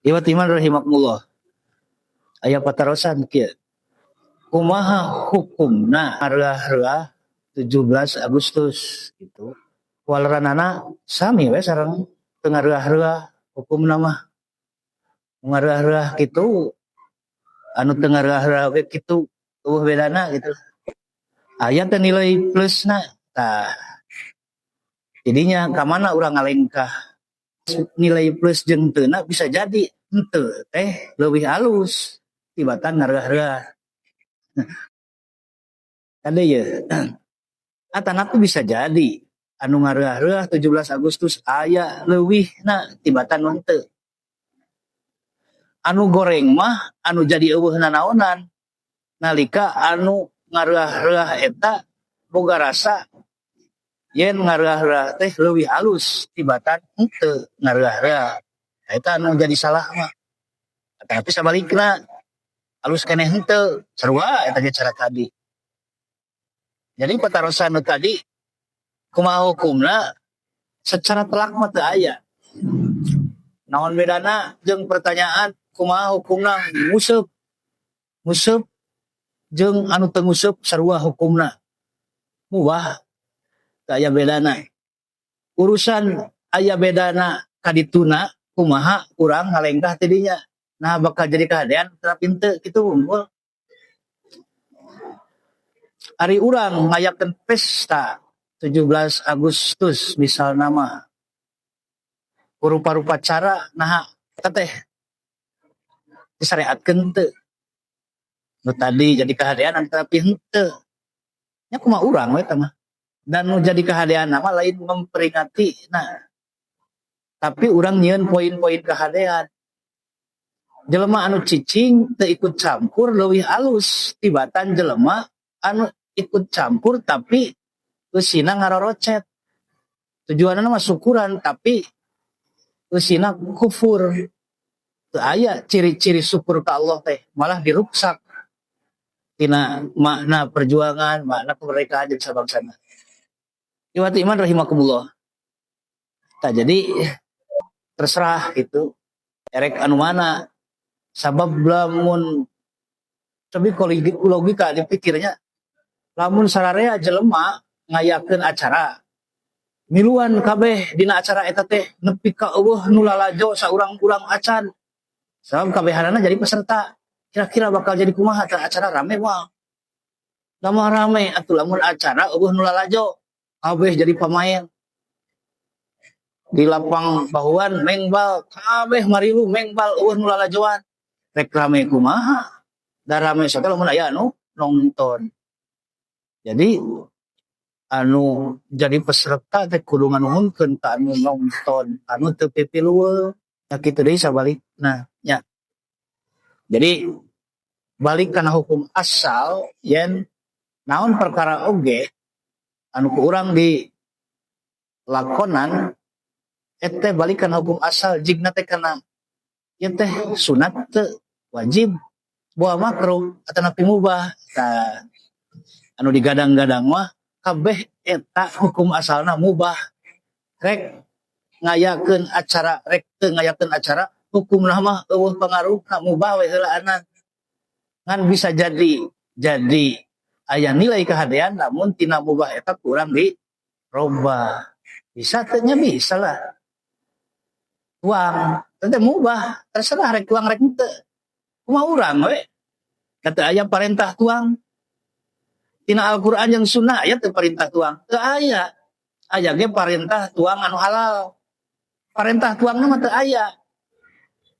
Ikhwat iman rahimakumullah. Aya patarosan kieu. Kumaha hukumna reuah-reuah 17 Agustus gitu? Waleranana sami we sareng teu ngareuah-reuah hukumna mah. Ngareuah-reuah kitu, anu teu ngareuah-reuah oge kitu, euweuh bedana gitu. Aya teh nilai plusna, tah. Jadinya ka mana urang ngalengkah nilai plus jeung teuna? Bisa jadi henteu teh leuwih alus tibatan ngareuah-reuah. Kade ye. Atanapi bisa jadi anu ngareuah-reuah 17 Agustus aya leuwihna tibatan nu henteu. Anu goreng mah anu jadi euweuh nanaonan nalika anu ngareuah-reuah eta boga rasa yen ngareuah-reuah teh leuwih alus tibatan henteu ngareuah-reuah. Eta anu jadi salah mah. Tapi sabalikna alus keneh henteu, sarua eta ge cara tadi. Jadi patarosan nu tadi, kumaha hukumna, secara telak mah teu aya. Naon bedana jeung pertanyaan kumaha hukumna nguseup? Nguseup jeung anu teu nguseup sarua hukumna. Mubah, teu aya bedana. Urusan aya bedana kadituna kumaha urang ngalengkah ti dinya. Nah, bakal jadi kahadean tapi henteu kitu wungkul. Ari urang ngayakeun pesta 17 Agustus misalna mah, rupa-rupa cara, naha eta teh disyariatkeun teu? Nu tadi jadi kahadean tapi henteu. Nya kumaha urang we eta mah. Dan nu jadi kahadean mah lain memperingati, nah, tapi urang nyieun poin-poin kahadean. Jelema anu cicing teu ikut campur leuwih alus tibatan jelema anu ikut campur tapi eusina ngarorocet. Tujuanna mah syukuran, tapi eusina kufur. Teu aya ciri-ciri syukur ka Allah teh, malah diruksak tina makna perjuangan, makna kemerdekaan jeung sabangsana. Ikhwat iman rahimakumullah. Tah, jadi terserah gitu. Erek anu mana, sabab lamun tapi logika dipikirnya, lamun sararea jelema ngayakeun acara, miluan kabeh dina acara eta teh nepi ka euweuh nu lalajo saurang-urang acan, sabab kabehanana jadi peserta, kira-kira bakal jadi kumaha tah acara? Rame moal? Lamun rame atuh, lamun acara euweuh nu lalajo, kabeh jadi pemain di lapang bahuan mengbal, kabeh marilu mengbal, euweuh nu lalajoan, rek rame kumaha? Da rame sok lamun aya anu nonton. Jadi anu jadi peserta teh kudu nganuhunkeun ka anu nonton anu teu pipilueun. Nah, kitu deui sabalikna nya. Jadi balik kana hukum asal yen naon perkara oge anu ku urang di lakonan eta balik kana hukum asal, jigna teh kana ieu teh sunat teu, wajib, boa makruh atanapi mubah. Tah, anu digadang-gadang mah kabeh eta hukum asalna mubah. Rek ngayakeun acara, rek teu ngayakeun acara, hukumna mah euweuh pangaruhna, mubah we heulaanan. Ngan bisa jadi aya nilai kahadean lamun tina mubah eta kurang dirobah. Bisa teu nya? Bisa lah. Tuang teh mubah, terserah rek tuang rek henteu, kumaha urang we. Kata aya parentah tuang tina Al-Qur'an yang sunnah, aya teu perintah tuang? Teu aya. Aya ge parentah tuang anu halal, parentah tuang mah teu aya.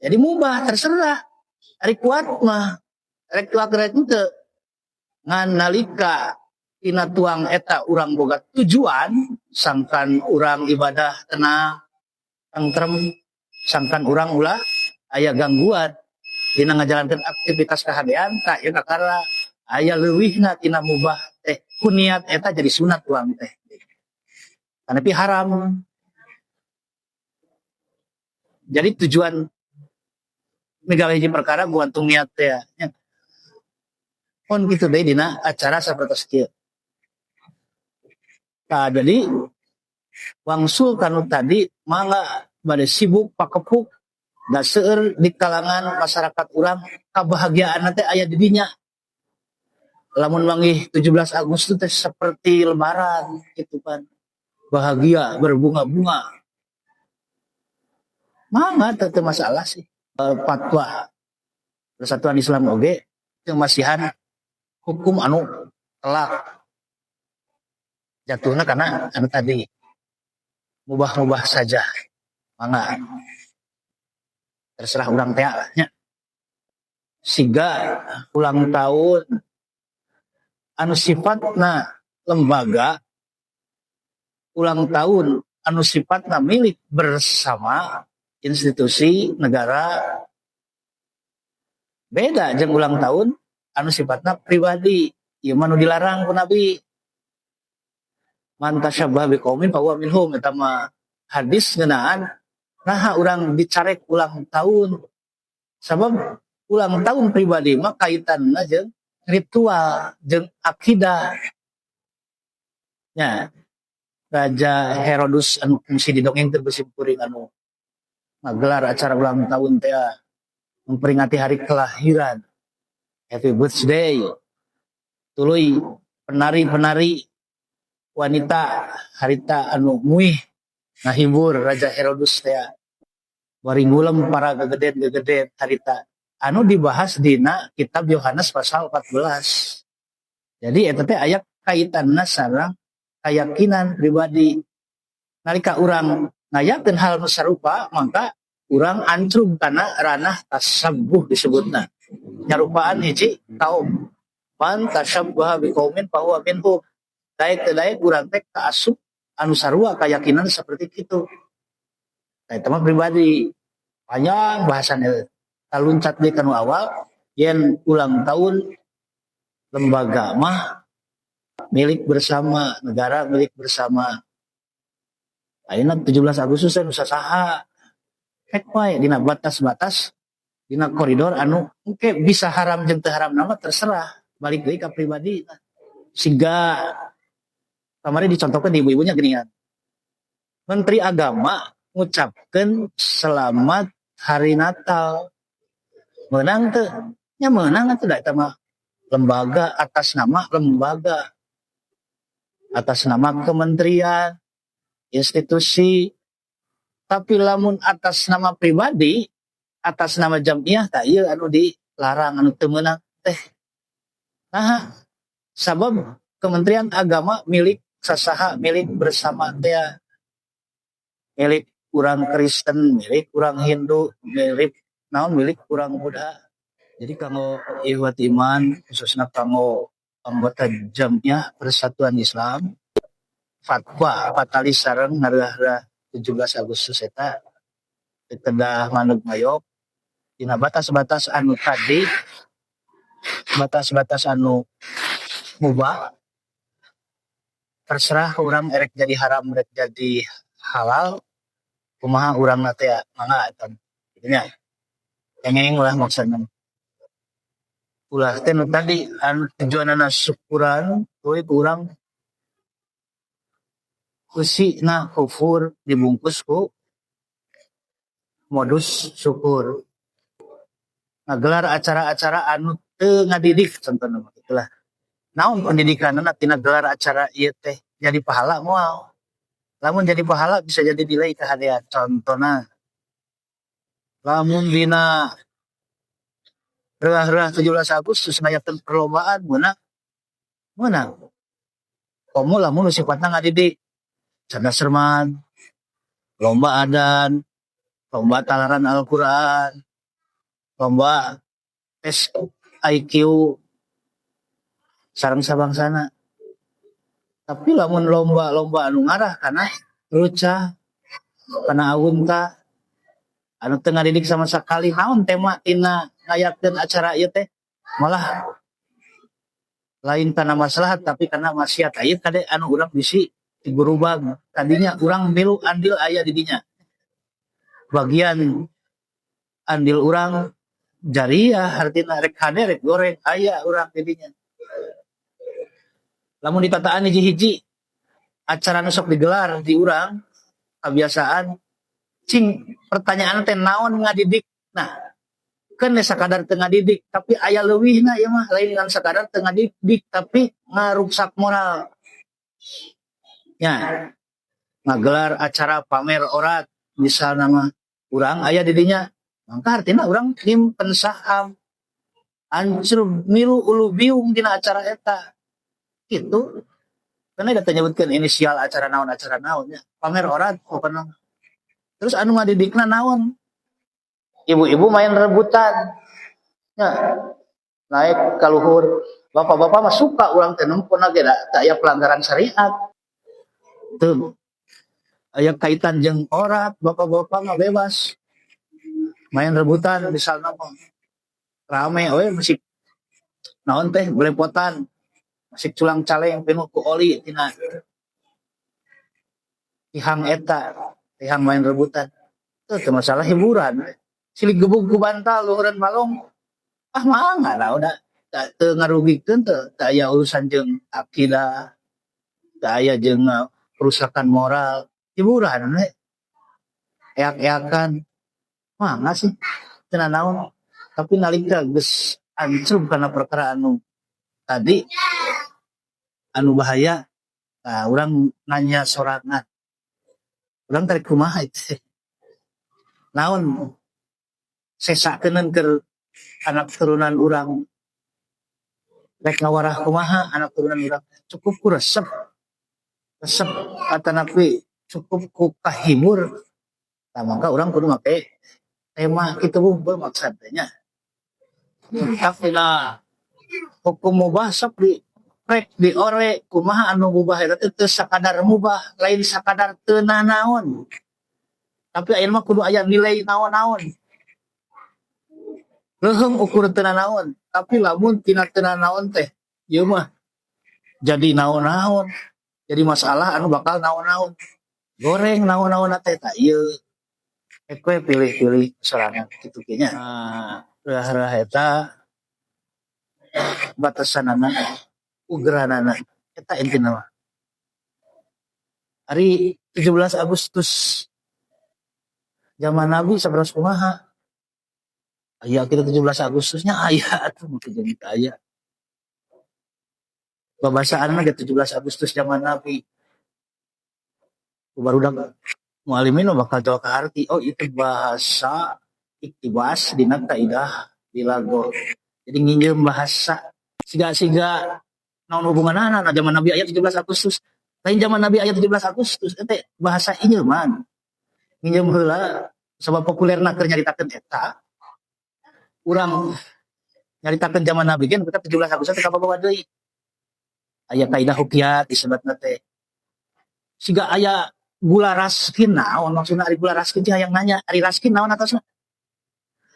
Jadi mubah, terserah ari kuat mah rek tuang rek henteu. Ngan nalika tina tuang eta urang boga tujuan, sangkan urang ibadah tenang tentrem, sangkan urang ulah aya gangguan dina ngajalankeun aktivitas kahadean, tak ya kakara aya leuwihna tina mubah teh, ku niat eta jadi sunat tuang teh, tapi haram. Jadi tujuan migawe hiji perkara guantung niat teh ya. Pon kitu deui dina acara sapertos kieu. Nah, jadi wangsul kanu tadi, mangga bade sibuk pakepuk. Da seueur di kalangan masyarakat urang kebahagiaan teh aya di dinya. Lamun manggih 17 Agustus teh seperti Lebaran gitu kan. Bahagia, berbunga-bunga. Mangga, teu masalah sih. Fatwa Persatuan Islam oge teu masihan hukum anu telak. Jatuhna karena anu tadi, mubah-mubah saja. Mangga. Terserah urang teh lah nya. Siga ulang tahun anu sifatna lembaga, ulang tahun anu sifatna milik bersama institusi negara, beda jeung ulang tahun anu sifatna pribadi. Ieu mah nu dilarang ku Nabi, man tasyabbaha biqaumin fahuwa minhum. Eta mah hadis ngeunaan naha urang dicarek ulang tahun, sabab ulang tahun pribadi mah kaitanna jeung ritual jeung akidah nya. Raja Herodus anu kungsi didongeng teh kuring, anu ngagelar acara ulang tahun teh, memperingati hari kelahiran, happy birthday, tuluy penari-penari wanita harita anu muih ngahibur Raja Herodus teh, bari ngulem para gegeden-gegeden harita anu dibahas dina kitab Yohanes pasal 14. Jadi eta teh aya kaitanna sareng keyakinan pribadi. Nalika urang ngayakeun hal nu sarupa, maka urang ancrub kana ranah tasabbuh disebutna. Nyarupaan hiji kaum. Man tasyabbaha biqaumin fahuwa minhum. Daek teu daek urang teh kaasup anu sarua keyakinan seperti itu. Nah, itu mah pribadi. Panjang bahasannya. Taluncat deui kanu awal, yen ulang tahun lembaga mah milik bersama, negara milik bersama. Ayeuna 17 Agustus teh nu saha rek wae dina batas-batas, dina koridor anu engke bisa haram jeung teu haram nama terserah, balik deui ka pribadi. Siga kamari dicontohkan di ibu-ibunya geuningan. Menteri Agama ngucapkeun selamat hari Natal. Meunang teu? Nya meunang atuh, da eta mah lembaga, atas nama lembaga, atas nama kementerian, institusi. Tapi lamun atas nama pribadi, atas nama jamiah, tak ieu anu dilarang, anu teu meunang teh. Nah, sabab Kementerian Agama milik sasaha? Milik bersama teh, milik urang Kristen, milik urang Hindu, milik naon, milik urang Buddha. Jadi kanggo ikhwat iman, khususnya kanggo anggota Jamiah Persatuan Islam, fatwa patalis sareng ngarah 17 Agustus eta kedah maneg mayok dina batas-batas anu tadi, batas-batas anu mubah. Terserah urang erek jadi haram, erek jadi halal, kumaha urang teh, mangga eta kitu nya. Kenging lah maksudna. Ulah teh nu tadi anu tujuanana syukuran tuluy ku urang na kufur dibungkus ku modus syukur, ngagelar acara-acara anu teu ngadidik contohna mah. Itulah naon pendidikanna tina gelar acara ieu teh? Jadi pahala moal? Lamun jadi pahala, bisa jadi nilai kahadean. Contohna, lamun dina reuah-reuah 17 Agustus ngayakeun perlombaan, meunang? Meunang. Komo lamun nu sifatna ngadidik, cerdas cermat, lomba adan, lomba talaran Al-Quran, lomba tes IQ, sareng sabangsana. Tapi lamun lomba-lomba anu ngarah kana rucah, kana awunta, anu teu ngadidik sama sekali, naon tema tina ngayakeun acara ieu teh? Malah lain karena maslahat, tapi karena maksiat. Ieu kade anu urang bisi digurubag tadinya urang milu andil aya di dinya, bagian andil urang jariah, artinya rek hade rek goreng aya urang di dinya. Lamun ditataan hiji-hiji acara nu sok digelar di urang, kebiasaan. Cing, pertanyaan teh naon ngadidik? Nah, kan sakadar teu ngadidik, tapi aya leuwihna ieu mah. Lain ngan sakadar teu ngadidik, tapi ngaruksak moral nya. Ngagelar acara pamer aurat misalna mah, urang aya di dinya, mangka artina urang nyimpen saham, ancrub milu ulu biung dina acara eta kitu. Karena da teu nyebutkeun inisial acara naon, acara naon nya, pamer aurat pokona. Terus anu ngadidikna naon? Ibu-ibu main rebutan nya, naik ka luhur. Bapak-bapak mah suka, urang teh nempona ge da teu aya pelanggaran syariat, teu aya kaitan jeung aurat. Bapak-bapak mah bebas main rebutan misalna mah. Rame we, musik naon teh, belepotan, musik culang caleng, penuh ku oli tina tihang eta, tihang main rebutan. Itu masalah hiburan. Silih gebug ku bantal, luhureun balong, ah mangga lah, udah teu ngarugikeun, teu teu aya urusan jeung akidah, teu aya jeung kerusakan moral. Hiburan we, eak-eakan, mangga sih, teu nanaon. Tapi nalika geus ancrub kana perkara anu tadi, anu bahaya, nah, urang nanya sorangan, urang tarik kumaha itu? Naon sesakeun keur anak turunan urang? Rek ngawarah kumaha anak turunan urang? Cukup ku resep resep atanapi cukup ku kahibur? Nah, maka urang kudu make tema kitu bungkul maksudnya nya. Tapi lah hukum mubah sok di rek diore kumaha. Anu mubah eta teh teu sakadar mubah, lain sakadar teu nanaon, tapi ayeuna mah kudu aya nilai naon-naon. Leuheung ukur teu nanaon, tapi lamun tina teu nanaon teh ieu mah jadi naon-naon, jadi masalah anu bakal naon-naon, goreng naon-naon teh. Tah, ieu rek we pilih-pilih sorangan kitu ge nya. Nah, reuah-reuah eta batasanana, ugeranana eta intina mah. Ari 17 Agustus zaman Nabi saberas kumaha aya kita 17 Agustusnya? Aya atuh, mungkin jadi aya babasaan ge 17 Agustus zaman Nabi. Barudak mualimin mah bakal jauh kaharti, oh, itu bahasa iktibas dina kaidah balaghah, jadi nginjem bahasa. Siga-siga naon hubunganana? Nah, zaman Nabi aya 17 Agustus? Lain zaman Nabi aya 17 Agustus, eta bahasa injeman, nginjem heula sabab populerna keur nyaritakeun eta. Urang nyaritakeun zaman Nabi kan kita 17 Agustus teh kabawa deui. Aya kaidah hukiyat disebutna teh. Siga aya gula raskin, naon maksudna ari gula raskin? Cing hayang nanya, ari raskin naon atasna?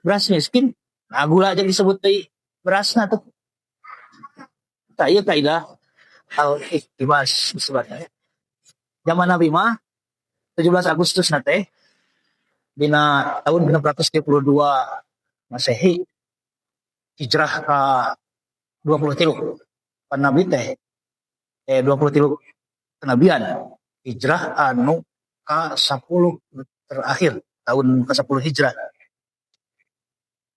Beras miskin. Nah, gula aja disebut deui berasna tuh. Tah, ieu kaidah al iktibas disebutna. Zaman Nabi mah 17 Agustus na teh dina tahun 632 Masehi, hijrah ka 23 pan Nabi teh, 23 kenabian, hijrah anu ka 10 terakhir, tahun ke 10 hijrah,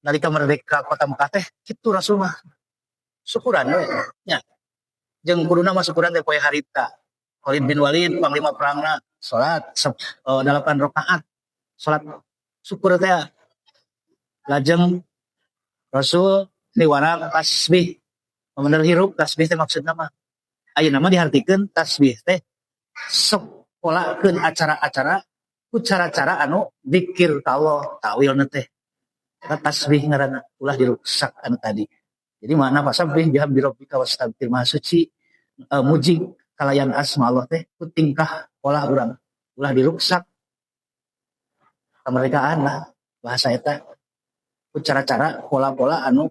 nalika merdeka kota Mekah teh kitu. Rasul mah syukuran we nya, jeung kuduna mah syukuran teh poe harita. Khalid bin Walid panglima perangna salat 8 rakaat salat syukur teh. Lajeng Rasul niwarang tasbih, bener hirup tasbih teh. Maksudna mah ayeuna mah dihartikeun tasbih teh sepolakeun acara-acara ku cara-cara anu dikir ka Allah, takwilna teh. Eta tasbih ngaranna, ulah diruksak anu tadi. Jadi makna fasabbih bihamdi rabbika wastaghfir, maha suci, muji kalayan asma Allah teh ku tingkah pola urang, ulah diruksak kemerdekaan lah bahasa eta ku cara-cara pola-pola anu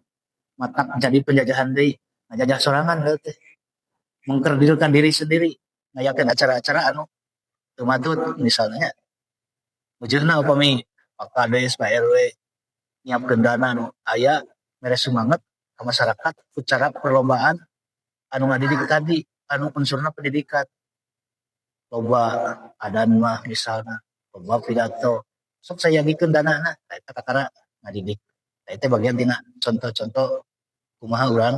matak jadi penjajahan deui, ngajajah sorangan heuh teh, mengkerdilkan diri sendiri, ngayakeun acara-acara anu teu matut misalnya. Ujurna upami Pak Kades, Pak RW nyiapkeun dana anu aya, mere semangat ke masyarakat ku cara perlombaan anu ngadidik tadi, anu unsurna pendidikan, loba adan mah misalna, loba pidato. Sok sayagikeun danana. Tah, eta kakara ngadidik. Tah, eta bagian tina contoh-contoh kumaha urang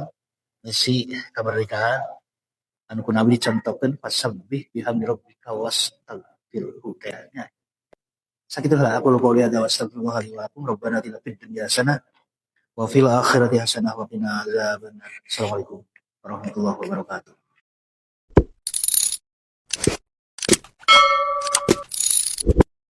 ngisi kemerdekaan anu ku Nabi dicontohkeun, fasabbih bihamdi rabbika wastaghfirhu teh nya. Sakitu lah, aqulu qouli hadza wa astaghfirullah li wa lakum. Rabbana atina fid dunya hasanah wa fil akhirati hasanah wa qina azabannar. Assalamualaikum warahmatullahi wabarakatuh.